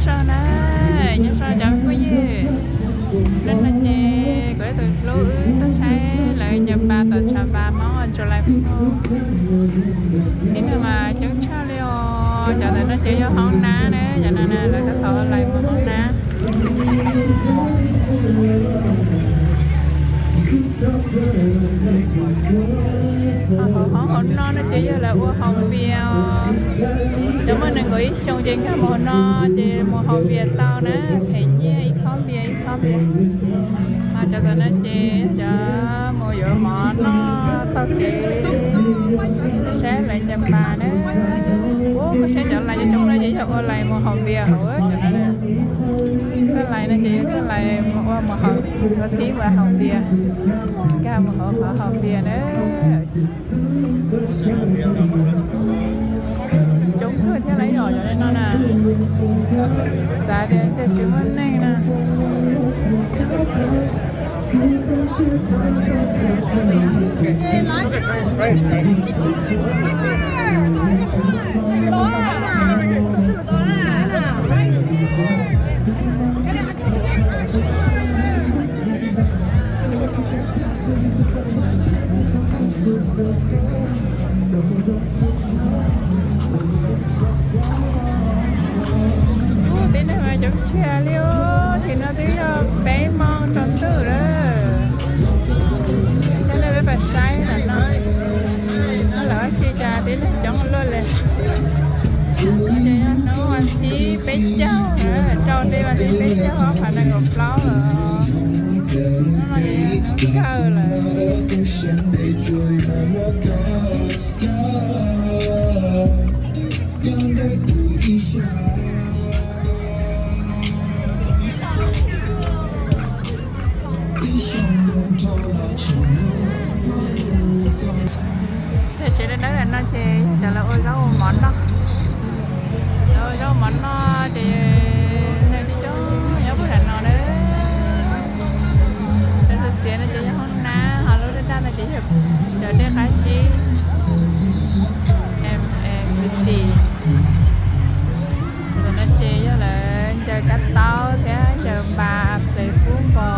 Nyob zoo na, nyob zoo cov phooj ywg. Hnub no ces kuv ib tug hlub wb tuaj saib lawv ncaws npas tom tshav npas Hmoob July Fourth. Tib neeg mas coob tshaj li os. Cov ntawm no ces yog hoob nab na, cov no na lawv tab tom lais mus hoob nab. Hauv hoob hauv no no ces yog lawv ua haus npias os. Cov muaj nees nkaum ib xyoos ces nkag mus hauv no, ces mus haus npias tau na, them nyiaj ib khob npias ib khob npias. Ho cov ntawm no ces cov mus yuav mov noj taug kev saib lawv ncaws npas na. Ub, saib cov lais coob coob no ces yog ua lais mus haus npias hauv cov no. Txoj lais no ces yog txoj lais mus ua mus haus, ua tib ua haus npias, nkag mus hauv qhov haus npias na. Coob kawg thiab lawv yom, cov no na, xav tias ntshe tsis muaj neeg na. Ub, tib neeg mas coob tshaj li os, tim no twb yog peb moos tsaus ntuj lawm. Coj nej peb pais saib ntawm no, lawv ua si cas tib neeg coob luaj li. Ces yog hnub vas thib peb caug, rau li vas thib peb caug ob phav nees nkaum plaub lawm. Hnub no ces yog hnub kawg lawm. Tsev dawb dawb no ces yog cov lawv ua zaub ua mov noj. Lawv ua zaub ua mov noj ces neeg coob coob nyob puag nram no na. Lawv xwb xiav no ces yog hoob nab, ho lub daj daj no ces yog cov dej qab zib, em, em, kwv tij. Ntawm no ces yog lawv ncaws kab taub thiab ncaws npas ples fub npo.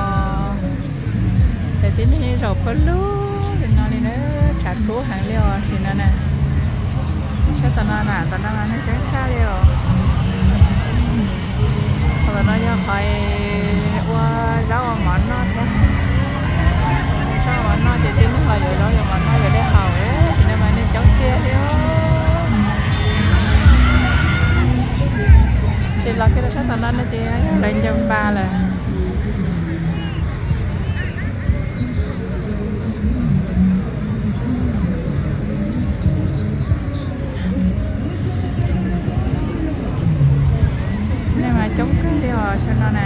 Ces tib neeg zaum pawg lug li no li na, tshav kub heev li os sim no na. Saib tom no na, tom no mas neeg coob tshaj li os. Qhov tom no yog qhov ua zaub ua mov noj thiab. Zaub ua mov noj ces tib neeg los yuav zaub yuav mov noj yuav dej haus, sim no mas neeg coob tiag li os. Ces los kiag rau sab tom no no ces yog lawv ncaws npas lawm. Neeg mas coob kawg li os sab no na.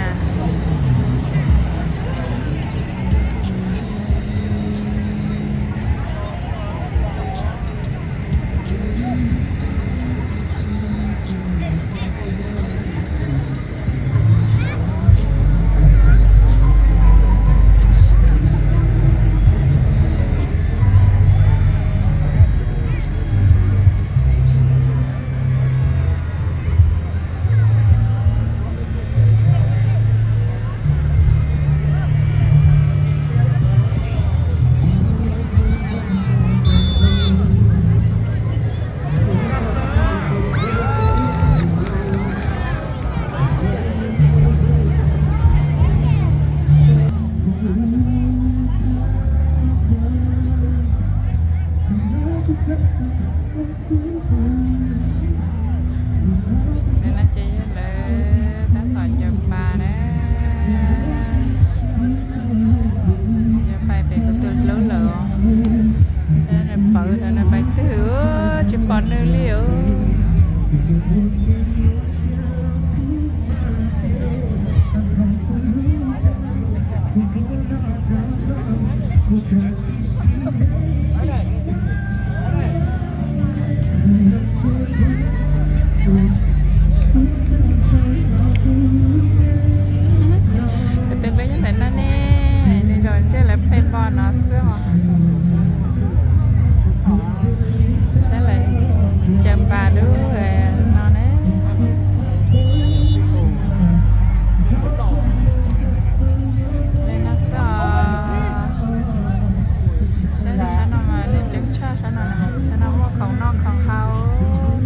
Saum no, saum no muaj khoom noj khoom haus,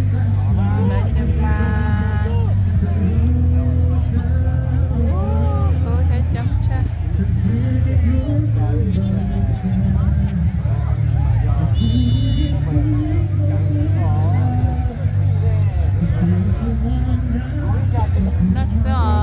lawv cov mas kub thiab coob tshaj. No xwb os.